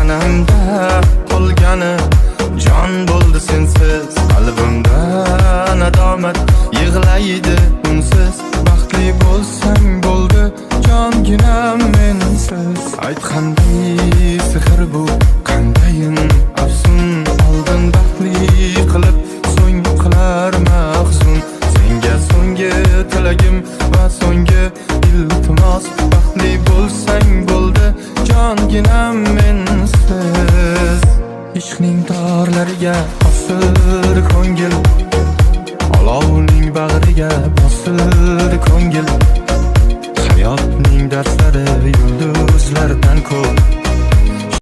Tanamda qolgani jon bo'ldi sensiz. Qalbimda nadomat yig'laydi unsiz. Baxtli bo'lsang bo'ldi, jonginam, mensiz. Aytqanday sehr bu, qandayin afsun? Oldin baxtli qilib, so'ng qilar mahzun. Senga so'nggi tilagim va so'nggi iltimos: baxtli bo'lsang bo'ldi, jonginam, mensiz. Ishqning torlariga osildi ko'ngil, olovning bag'riga bosildi ko'ngil. Hayotning darslari yulduzlardan ko'p.